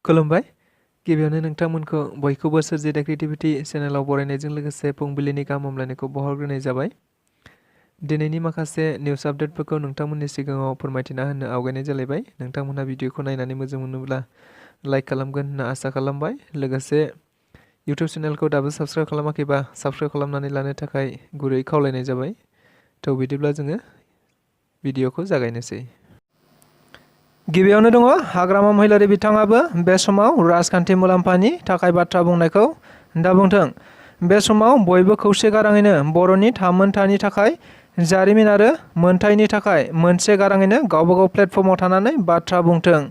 खुलुमबाय। गिबियावनो नोंथांमोनखौ बयखौबो सोरजिदा क्रिएटिभिटी चेनेलाव बरायनायजों लोगोसे फुंबिलिनि गाहाम हामलायनायखौ बावहरग्रोनाय जाबाय। दिनैनि माखासे निउस आपडेटफोरखौ नोंथांमोननि सिगाङाव फोरमायथिना होनो आवगायनाय जालायबाय। नोंथांमोनहा भिडिअखौ नायनानै मोजां मोनोब्ला लाइक खालामगोन होनना आसा खालामबाय। लोगोसे इउटिउब चेनेलखौ दाबो साबस्क्राइब खालामाखैबा साबस्क्राइब खालामनानै लानो थाखाय गुरै खावलायनाय जाबाय। थ' बिदिब्ला जोङो भिडिअखौ जागायनोसै। गिबियावनो दङ हाग्रामा महिलारि बिथाङाबो बे समाव राजखान्थि मुलाम्फानि थाखाय बाथ्रा बुंनायखौ दा बुंथों। बे समाव बयबो खौसे गाराङैनो बर'नि थामोनथानि थाखाय जारिमिन आरो मोनथायनि थाखाय मोनसे गाराङैनो गावबागाव प्लेटफर्माव थानानै बाथ्रा बुंथों।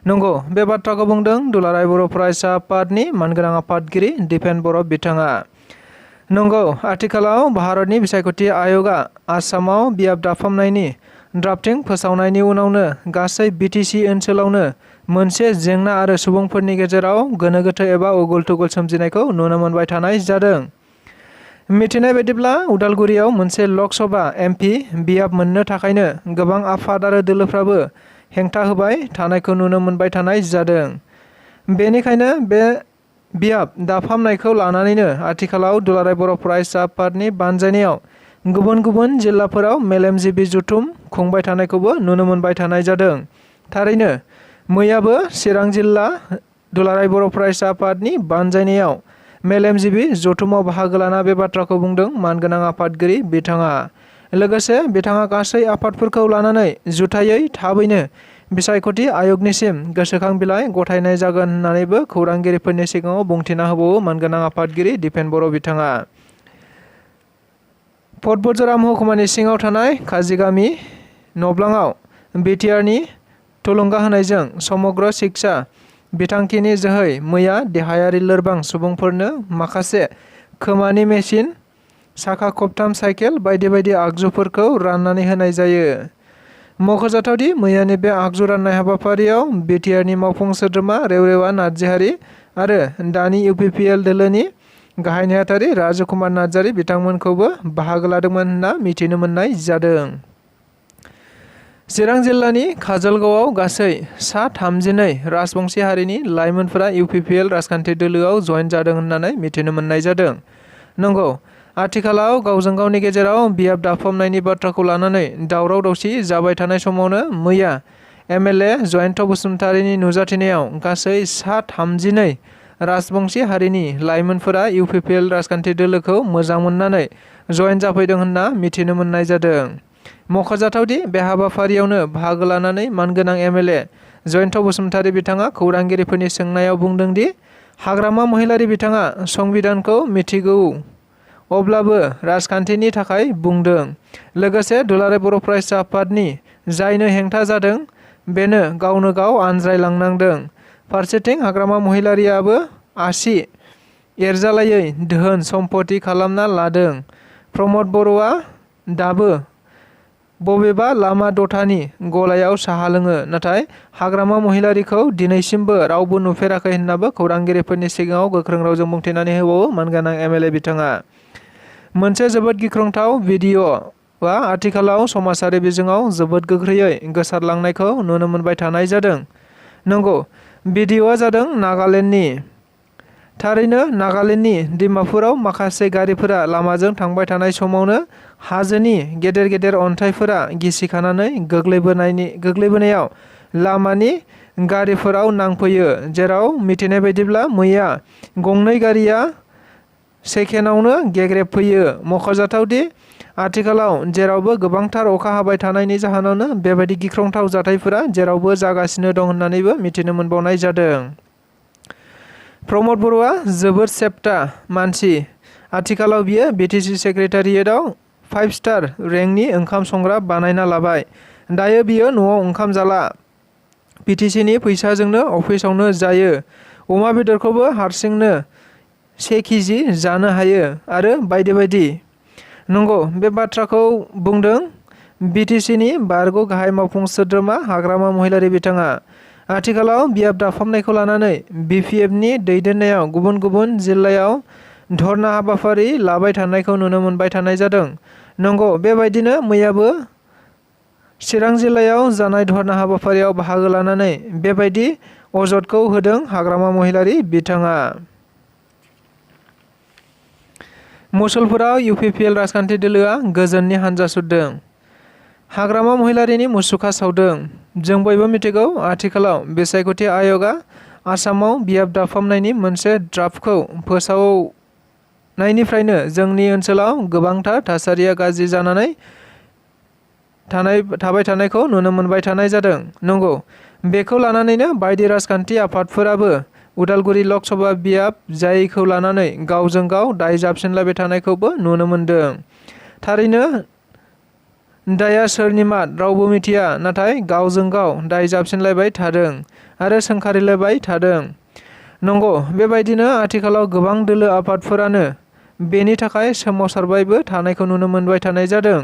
नंगौ, बे बाथ्राखौ बुंदों दुलाराय बर' फरायसा आफादनि मानगोनां आफादगिरि दिपेन बर'फ बिथाङा। नंगौ, आथिखालाव भारतनि बिसायख'थि आय'गआ आसामाव बियाब दाफामनायनि ड्राफ्टिं फोसावनायनि उनावनो गासै बिटिसि ओनसोलावनो मोनसे जेंना आरो सुबुंफोरनि गेजेराव गोनो गोथो एबा उगुल थुगुल सोमजिनायखौ नुनो मोनबाय थानाय जादों। मिथिनाय बायदिब्ला उदालगुरियाव मोनसे लक सभा एमपि बियाब मोननो थाखायनो गोबां आफाद आरो दोलोफ्राबो हेंथा होबाय थानायखौ नुनो मोनबाय थानाय जादों। बेनिखायनो बे बियाब दाफामनायखौ लानानैनो आथिखालाव दुलाराय बर' फरायसा आफादनि बानजायनायाव गुबुन गुबुन जिल्लाफोराव मेलेमजिबि जथुम खुंबाय थानायखौबो नुनो मोनबाय थानाय जादों। थारैनो मैयाबो चिरां जिल्ला दुलाराय बर' फरायसा आफादनि बानजायनायाव मेलेमजिबि जथुमाव बाहागो लाना बे बाथ्राखौ बुंदों मानगोनां आफादगिरि बिथाङा। लोगोसे बिथाङा गासै आफादफोरखौ लानानै जुथायै थाबैनो बिसायख'थि आय'गनिसिम गोसोखां बिलाइ गथायनाय जागोन होननानैबो खौरांगिरिफोरनि सिगाङाव बुंथिना होबावो मानगोनां आफादगिरि दिपेन बर' बिथाङा। फटबुरजरा महकुमानि सिङाव थानाय काजिगामि नब्लाङाव बिटिआरनि थुलुंगा होनायजों समग्र शिक्षा बिथांखिनि जोहै मैया देहायारि लोरबां सुबुंफोरनो माखासे खोमानि मेसिन, साखा खबथाम साइकेल बायदि बायदि आगजुफोरखौ राननानै होनाय जायो। मख'जाथावदि मैयानि बे आगजु राननाय हाबाफारियाव बिटिआरनि मावफुं सोद्रोमा रेवरेवा नार्जारि आरो दानि इउपिपिएल दोलोनि गाहाय नेहाथारि राजु कुमार नार्जारि बिथांमोनखौबो बाहागो लादोंमोन होनना मिथिनो मोननाय जादों। चिरां जिल्लानि काजलगावआव गासै सा 32 राजबंसि हारिनि लाइमोनफोरा इउपिपिएल राजखान्थि दोलोआव जयेन जादों होननानै मिथिनो मोननाय जादों। नंगौ, आथिखालाव गावजों गावनि गेजेराव बियाब दाफामनायनि बाथ्राखौ लानानै दावराव दावसि जाबाय थानाय समावनो मैया एमएलए जयन्त बसुमतारिनि नुजाथिनायाव गासै सा 32 राजबंसि हारिनि लाइमोनफोरा इउपिपिएल राजखान्थि दोलोखौ मोजां मोननानै जयेन जाफैदों होनना मिथिनो मोननाय जादों। मख'जाथावदि बे हाबाफारियावनो बाहागो लानानै मानगोनां एमएलए जयन्त बसुमतारि बिथाङा खौरांगिरिफोरनि सोंनायाव बुंदों दि हाग्रामा महिलारि बिथाङा संबिधानखौ मिथिगौ अब्लाबो राजखान्थिनि थाखाय बुंदों। लोगोसे दुलाराय बर' फरायसा आफादनि जायनो हेंथा जादों बेनो गावनो गाव आनज्रायलांनांदों। फारसेथिं हाग्रामा महिलारियाबो आसि एरजालायै धोन सम्पति खालामना लादों। प्रमद बर'आ दाबो बबेबा लामा दथानि गलायाव साहा लोङो, नाथाय हाग्रामा महिलारिखौ दिनैसिमबो रावबो नुफेराखै होननाबो खौरांगिरिफोरनि सिगाङाव गोख्रों रावजों बुंथिनानै होबावो मानगोनां एमएलए बिथाङा। मोनसे जोबोद गिख्रंथाव भिडिअ'आ आथिखालाव समाजारि बिजोङाव जोबोद गोख्रैयै गोसारलांनायखौ नुनो मोनबाय थानाय जादों। नंगौ, भिडिअ'आ जादों नागालेन्डनि। थारैनो नागालेन्डनि डिमापुराव माखासे गारिफोरा लामाजों थांबाय थानाय समावनो हाजोनि गेदेर गेदेर अन्थाइफोरा गिसिखानानै गोग्लैबोनायाव लामानि गारिफोराव नांफैयो, जेराव मिथिनाय बायदिब्ला मैया गंनै गारिया सेकेन्डआवनो गेग्रेबफैयो। मख'जाथावदि आथिखालाव जेरावबो गोबांथार अखा हाबाय थानायनि जाहोनावनो बेबायदि गिख्रंथाव जाथायफोरा जेरावबो जागासिनो दं होननानैबो मिथिनो मोनबावनाय जादों। प्रमद बर'आ जोबोद चेप्टा मानसि। आथिखालाव बियो बिटिसि सेक्रेटारियेटआव 5 स्टार रेंकनि ओंखाम संग्रा बानायना लाबाय। दायो बियो न'आव ओंखाम जाला, बिटिसिनि फैसाजोंनो अफिसावनो जायो। अमा बेदरखौबो हारसिंनो 1 केजि जानो हायो आरो बायदि बायदि। नंगौ, बे बाथ्राखौ बुंदों बिटिसिनि बारग' गाहाय मावफुं सोद्रोमा हाग्रामा महिलारि बिथाङा। आथिखालाव बियाब दाफामनायखौ लानानै बिपिएफनि दैदेननायाव गुबुन गुबुन जिल्लायाव धरना हाबाफारि लाबाय थानायखौ नुनो मोनबाय थानाय जादों। नंगौ, बेबायदिनो मैयाबो चिरां जिल्लायाव जानाय धरना हाबाफारियाव बाहागो लानानै बेबायदि अजदखौ होदों हाग्रामा महिलारि बिथाङा। मुसलपुराव UPPL राजखान्थि दोलोआ गोजोननि हानजा सुरदों। हाग्रामा महिलारिनि मुसुखा सावदों। जों बयबो मिथिगौ आथिखालाव बिसायख'थि आय'गआ आसामाव बियाब दाफामनायनि मोनसे ड्राफ्टखौ फोसावनायनिफ्रायनो जोंनि ओनसोलाव गोबांथार थासारिया गाज्रि जानानै थाबाय थानायखौ नुनो मोनबाय थानाय जादों। नंगौ, बेखौ लानानैनो बायदि राजखान्थि आफादफोराबो उदालगुरि लकसभा बियाब जायैखौ लानानै गावजों गाव दाय जाबसिनलायबाय थानायखौबो नुनो मोनदों। थारैनो दाया सोरनिमा रावबो मिथिया, नाथाय गावजों गाव दाय जाबसिनलायबाय थादों आरो सोंखारिलायबाय थादों। नंगौ, बेबायदिनो आथिखालाव गोबां दोलो आफादफोरानो बेनि थाखाय सोमावसारबायबो थानायखौ नुनो मोनबाय थानाय जादों।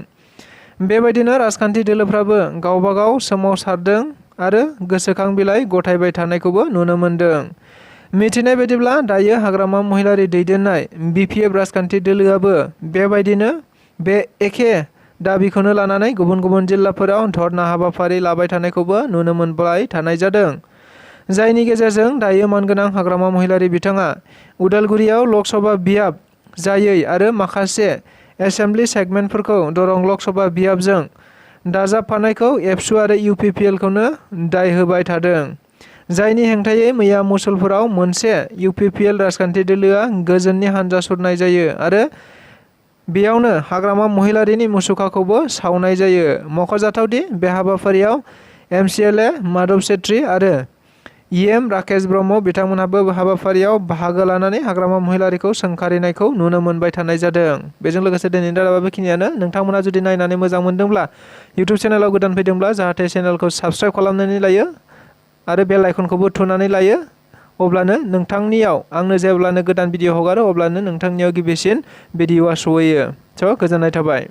बेबायदिनो राजखान्थि दोलोफ्राबो गावबा गाव सोमावसारदों आरो गोसोखां बिलाइ गथायबाय थानायखौबो नुनो मोनदों। मिथिनाय बायदिब्ला दायो हाग्रामा महिलारि दैदेननाय BPF राजखान्थि दोलोआबो बेबायदिनो बे एखे दाबिखौनो लानानै गुबुन गुबुन जिल्लाफोराव धरना हाबाफारि लाबाय थानायखौबो नुनो मोनबाय थानाय जादों। जायनि गेजेरजों दायो मानगोनां हाग्रामा महिलारि बिथाङा उदालगुरियाव लकसभा बियाब जायै आरो माखासे एसेम्बलि सेगमेन्टफोरखौ दरं लकसभा बियाबजों दाजाबफानायखौ एबसु आरो UPPLखौनो दाय होबाय थादों। जायनि हेंथायै मैया मुसलपुराव मोनसे UPPL राजखान्थि दोलोआ गोजोननि हानजा सुरनाय जायो आरो बेयावनो हाग्रामा महिलारिनि मुसुखाखौबो सावनाय जायो। मख'जाथावदि बे हाबाफारियाव MCLA माधव सेत्री आरो EM राकेश ब्रह्म बिथांमोनहाबो हाबाफारियाव बाहागो लानानै हाग्रामा महिलारिखौ सोंखारिनायखौ नुनो मोनबाय थानाय जादों। बेजों लोगोसे दिनैनि रादाबा बेखिनियानो। नोंथांमोना जुदि नायनानै मोजां मोनदोंब्ला इउटुब चेनेलाव गोदान फैदोंब्ला जाहाथे चेनेलखौ साबस्क्राइब खालामनानै लायो आरो बेल आइकनखौबो थुनानै लायो। अब्लानो नोंथांनियाव आंनो जेब्लानो गोदान भिडिअ हगारो अब्लानो नोंथांनियाव गिबिसिन भिडिअआ सहैयो। स' गोजोननाय थाबाय।